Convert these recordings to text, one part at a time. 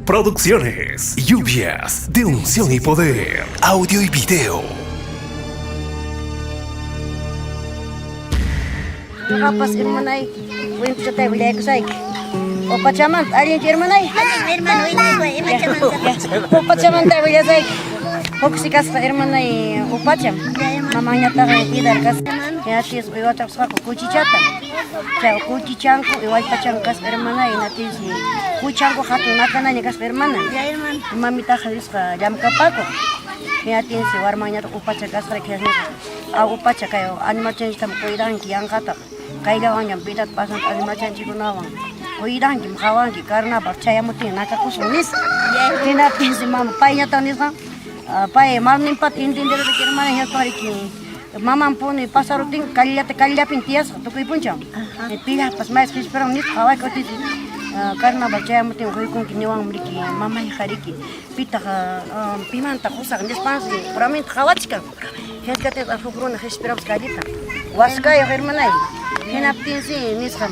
Producciones, lluvias de unción y poder, audio y video. Ñuqapas hermanayki, cuentochatay willaykusayki. Upachamanta, allinchu hermanay? Allin hermano, willaykuway imachamanta. Upachamanta willasayki. Huksi kasqa hermanay upacham. Mamanñataqmi idar kasqa. Hinaptinsi uywachaqsqaku kuchichata. Chay kuchichanku wallpachanku kasqa hermanay, hinaptinsi kuchanku hatun nakanaña kasqa hermana. Mamitaqa risqa llamkapakuq. Hinaptinsi warmanñataq upacha kasqa Aw upacha kay animalchanchiktam cuidanki yanqataq kayllawanñam vidata pasanchik animalchanchikkunawan cuidankim qawanki carnaval chayamutin nakakusun nispa. Hinaptinsi mama payñataq nisqan pay malninpata entenderuriki hermana hinaspanriki mamanpuni pasarutin kallata kallapin tiyasqa tukuy punchaw. Pillapas maysi qishpiran nispa qawayku kutinsi carnaval chayamutin quykunki niwanmi riki mamayqa riki Pitaq pimantaq qusaq nispansi puraminta qawachkan. Hinachkatinqa huk runa qhispiramus calleta. Waskayuq hermanay. Hinaptinsi nisqa,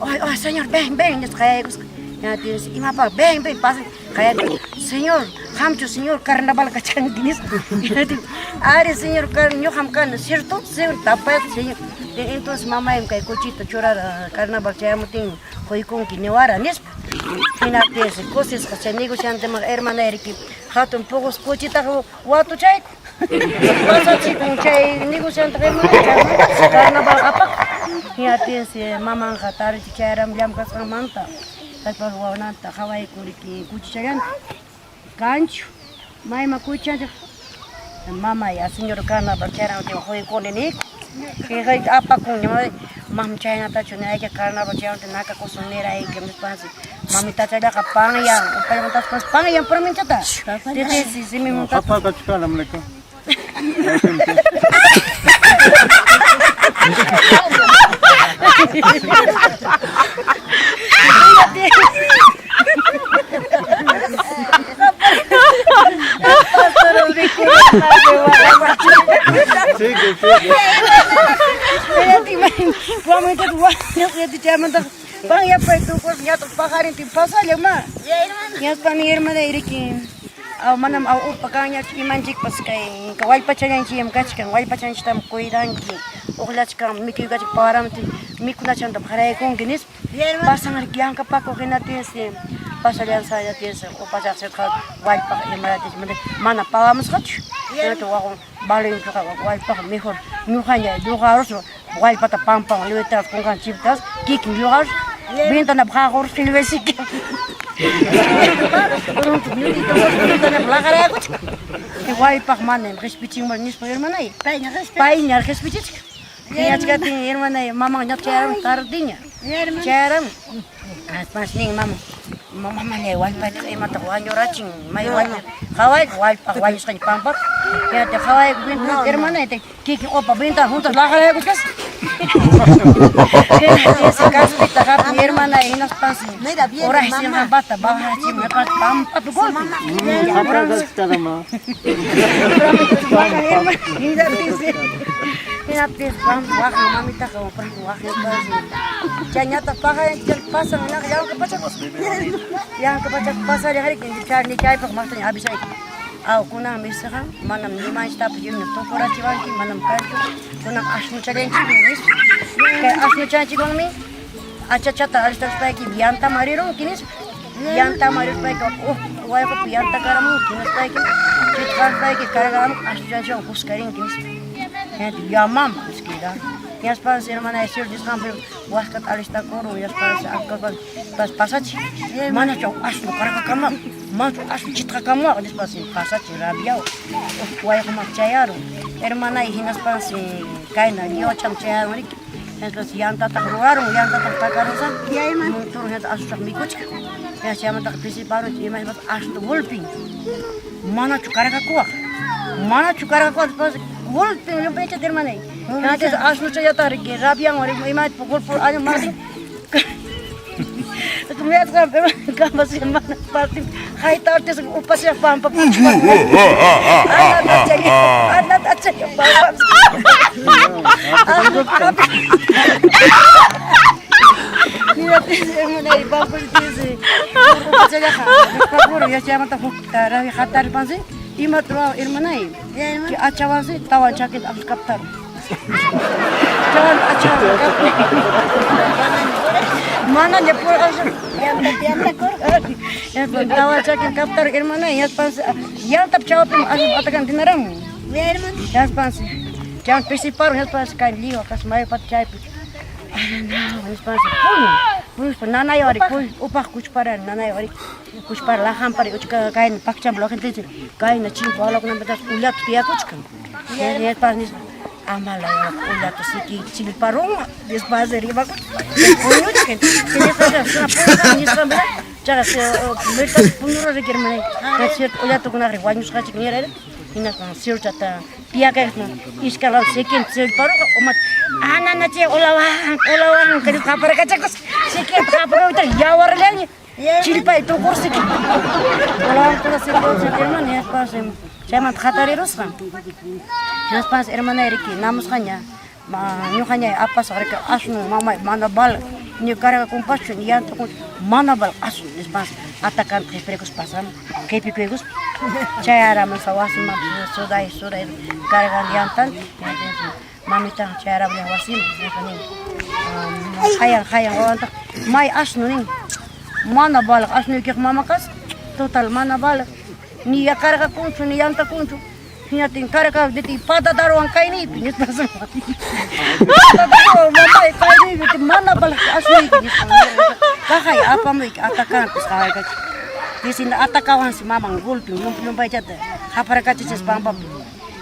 "Ay, ay, señor, ven, ven" nispa qayaykusqa. Hinaptinsi imapaq ven, ven pasan qayaykusqa. Señor, qamchu señor carnaval kachkanki nispa. Hinaptin, "Ari, señor, ñuqam kani, cierto? Señor, tapayasqa, señor. Entonces mamaymi kay kuchita churara carnaval chayamutin quykunki niwara nispa. Hinaptinsi kusisqa chay negociantemanqa hermanayki hatun puqusqa kuchitaqa watuchayku. Pasachikun chay negocianteqa hermanay carnaval apaq. Hinaptinsi mamanqa tarichi chayarami llamkasqanmanta kallpa wawananta qhawaykuriki kuchichallanta. Kanchu mayman kuchichanchik mamay señor carnaval chayaramutin quykuni niyku. Qillqayta apakun mam chaynatachu nirayki carnaval chayaramutin nakakusun nirayki nispansi mamitachallaqa panyan upallantaspas panyan prominchata tiqisi siminmanta. Sigue, sigue. Pan yapay tukur ñataq paqarintin pasalla ma. Ñaspa ni hermana riki aw manam aw upa kanñachu imanchikpas kay wallpachallanchikmi kachkan wallpachanchiktam cuidanki uqllachkan mikuykachik paramti mikunachantam qaraykunki nispa. Pasan riki llamkapakuq hinatinsi pasallansallatinsi upachaqsirqa wallpaq imaratinsi mana pawamusqachu. Waqun valenchuqa wallpaqa mejor ñuqaña lluqaruspa wallpata pampawan liwitas kunkan chiptas kikin lluqarus ventanapi qaqurus qillwasiki laqarayakuchka wallpaq mana qishpichinman nispa hermanay payña qishpichichka Yachkatin hermanay maman ña chayaramun tardiña chayaramun aspas nin mama mamallay wallpaytaqa imataq wañurachin may wañu qhawayku wallpaq wañusqaña pampapi hinata qhawayku hermanay kikin upa ventana juntas laqarayakuchkas kaspita hapin hermanay hinaspansi uraysinqanpata bajarachimun pampapi golpe. Hinaptinsi waqan mamitaqa waqan chayñataq paqarin pasan hinaqa llanka pachakuspa llanka pachakus pasariq riki chaypaq maqtaña avisayki aw kunanmi istaqa manam nimanchiktapas lliwña tukurachiwanki manam kanchu kunan asnuchallanchikmi nispa kay asnuchanchikwanmi achachata alistaspayki yantaman rirunki nispa yantaman rispayki huk wayqupi yantakaramunki hinaspayki chitqaspayki cargaramunki asnuchanchikwan kuska rinki nispa hinaptin ya mama nisqa hinaspansi hermana Sir nisqanpi waskata alistakurun hinaspansi pas pasachin manachu asnu cargakamuwaq manachu asnu chitqakamuwaq nispansi pasachin rabiawan huk wayquman chayarun hermanay hinaspansi kayna lliwacham chayarun riki hinaspas yantataq rurarun yantataq takarunsa monturun hinaspa asnuchaq mikuchkan hinas chaymantaqa pisiparun imapas asnu golpin manachu cargakuwaq manachu cargakuwaq nispas golpin llumpaychata hermanay hinaspas asnuchallataq riki rabianwan imata golpe masin Hermanay, bancollitisi, upachallaqa, puro yachaymanta huk tarawi hatarpansi, ima ruwan hermanay, achawansi tawan chakinta apus kaptaru. Chawan achawan manaña purqasu. Tawan chakin kaptaru hermanay, yaspansi yantap chawpin atakan dinaramun. Yaspansi chay pisiparu yaspansi kay liwa kas mayupata chaypi nispansi puñun. Puñuspa nanaywan upaq kuchparani nanaywan kuchpara lajanpari uchka kayna pakchanpa lojintinsi kayna chimpu walakunampitas ullata tiyakuchkan. Nispa nispa amala ullata siki chillparunman nispansi rimakuchkan. Puñuchkan. Nispa chaqa mirtas puñurun riki hermanay. Cierto ullatukunaqri wañusqachik nirari. Hinaspa ciertota tiyakayqa iskay lado sikinta chillparunqa umata ananachay ulawan ulawan nispa qaparakachakusqa sikinta qaparuyta yawarllaña chillpay tukursiki. Ulawankuna sirviwanchik hermano hinaspansi chaymanta hatarirusqa. Hinaspansi hermanay riki namusqaña ñuqañay apasaq riki asno mamay mana vale ni cargakunpaschu ni yantakunchu mana vale asno nispansi atakanta qipirikuspa pasamun qipikuykuspa chayaramusqa wasiman suday suday cargan yantanta mamitan chayaramuña wasiman nispa nin hayan hayan wawantaq may asno nin mana valeq asnoykiqa mama kasqa total mana valeq ni cargakunchu ni yantakunchu. Hinatin carga diti patataruwan kayniypi nispa. Patataruwan mamay kayniypi mana valeq asnoyki nispa. Kaqay apamuyki atakanpis qawaykachi. Nisina atakawansi maman golpin llumpa llumpaychata qaparakachichis pampapi.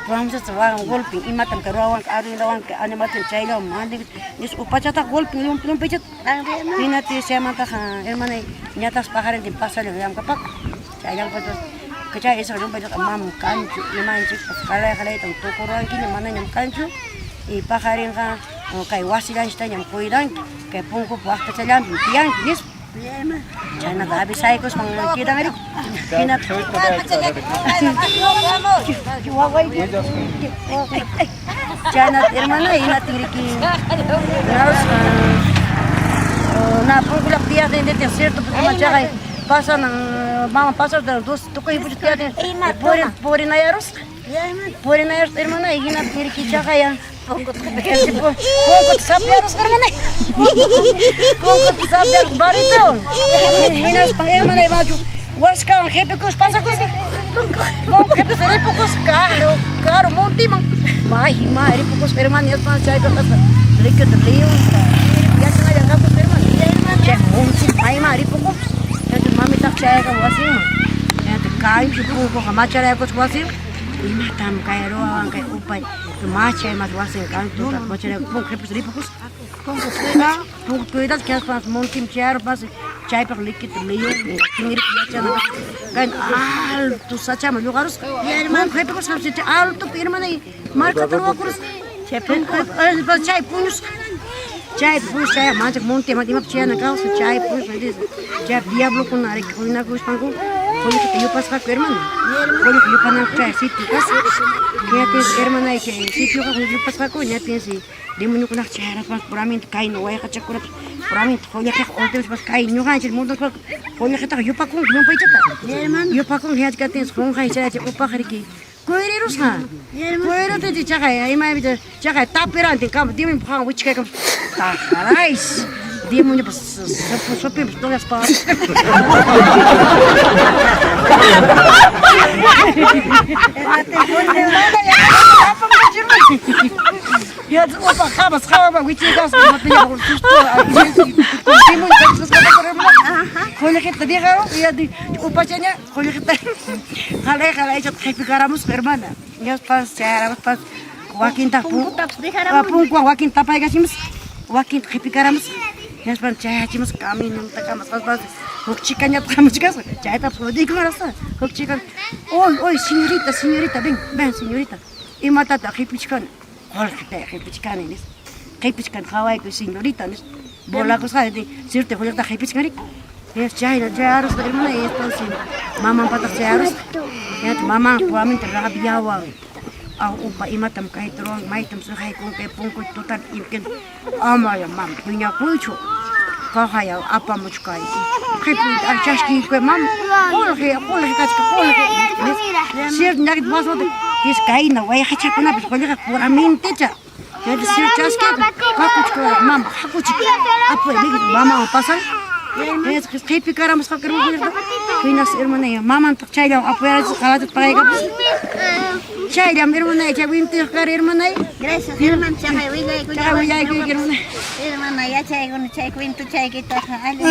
Ruwamusasqa wawan golpin imatam kay ruwawanki arreglawanki animaltam chayllawan mandinki nispa upachataq golpin llumpa llumpaychata. Hinatin chaymantaqa hermanay ñataqsi paqarintin pasallan llamkapakuq. Chay llamk'aypas chay isqa llumpaytaqa manam kanchu imanchikpas qalay qalaytam tukuruwankiña manañam kanchu y paqarinqa kay wasillanchiktañam cuidanki kay punkupa waqtachallanpim tiyanki nispa. Chaynata avisaykuspan quedanriku. Chaynata hermana hinaptin riki na punkullapi tiyaqtin cierto chaqay pasanan mama pasarta dos tukuy puchu tiyaqtin purinayarusqa purinayarusqa hermana hinaptin riki chaqaya punkuta sapyarusqa hermana punkuta sapyarusqa barritawan hinaspan hermana machu waskawan qhipikuspa pasakusqa punku qhipisqa ripukusqa karu karu montiman may may ripukusqa hermana hinaspan chaypi kasqa liquita leonta yachanallan kakusqa hermana chay monti mayman ripukunpas chaypi mamitaq chayaykamun wasinman kanchu punkuqa macharayakusqa wasinman imatam kay ruwawan kay upay machay mas wasin kanchu macharayakusqa punku qhipisqa ripukusqa punku cuidasqa hinaspa montiman chayaruspas chaypaq liquita leon kinrita yachana kayna alto sachaman lluqarusqa punku qhipikusqa chay altopi hermanay marcata ruwakurusqa chay punku chay puñusqa chay puñusqa chay manchak monteman imapas chayana kawsaq chay puñusqa chaypi diablokuna riki huñunakuspanku qullqita yupasqaku hermana qullqi yupananku chay sitio kasqa hinaptinsi hermanay chay sitioqa yupasqaku hinaptinsi demoniokunaqa chayraspanku puramente kayna wayqachakunapas puramente qullqiqa ultimaspas kay ñuqanchik mundospa qullqitaqa yupakunku llumpaychata yupakunku hinachkaptinsi qunqay chay upaq riki Kuyrirusqa. Kuyriruptinchik chaqay imaypita chaqay tapirantin kama demoniopa hawan wichkaykamus taqarays demoniopa supinpas tuqyaspa. Upa hamas hawaman wichiykasqa qullqita dejarun upachaña Qullqita qalay qalaychata qhipikaramusqa hermana. Diospas chayaramuspas wakintaq punkuwan wakin tapaykachimusqa wakinta qhipikaramusqa. Hinaspan chayachimusqa caminonta kamasqaspas huk chikañataq hamuchkasqa chaytapas jodiykunarasqa huk chikan oy oy señorita señorita ven ven señorita imatataq qhipichkani qullqitay qhipichkani nispa qhipichkani qhawaykuy señorita nispa volakusqa cierto qullqita qhipichkan riki. Chayna chayarusqa hermana entonces mamanpataq chayarusqa. Hinaptin maman puraminta rabiawan aw upa imatam kayta ruwan maytam suqaykun kay punkuta total imkin amaya mama phiñakuychu. Kaqaya apamuchkayki. Qhipita chaskiykuy mama. Qulqi, qulqi kachka, qulqi. Cierto, ñakita pasota. Kis kayna wayqachakunapis qullqa puraminticha. Chayta cierto chaskiyku. Hakuchik mama, hakuchik. Apuy, mamawan pasan. Qhipi karamusqa Hinas hermanay, mamantaq chayllawan apoyarachis qalata pagaykapus. Chayllam hermanay, chay wintiyuq kara hermanay. Gracias, hermano, chaqay willaykuy. Chaqay willaykuy, hermanay. Hermana, yachaykuna chay cuentochaykitaqa allin.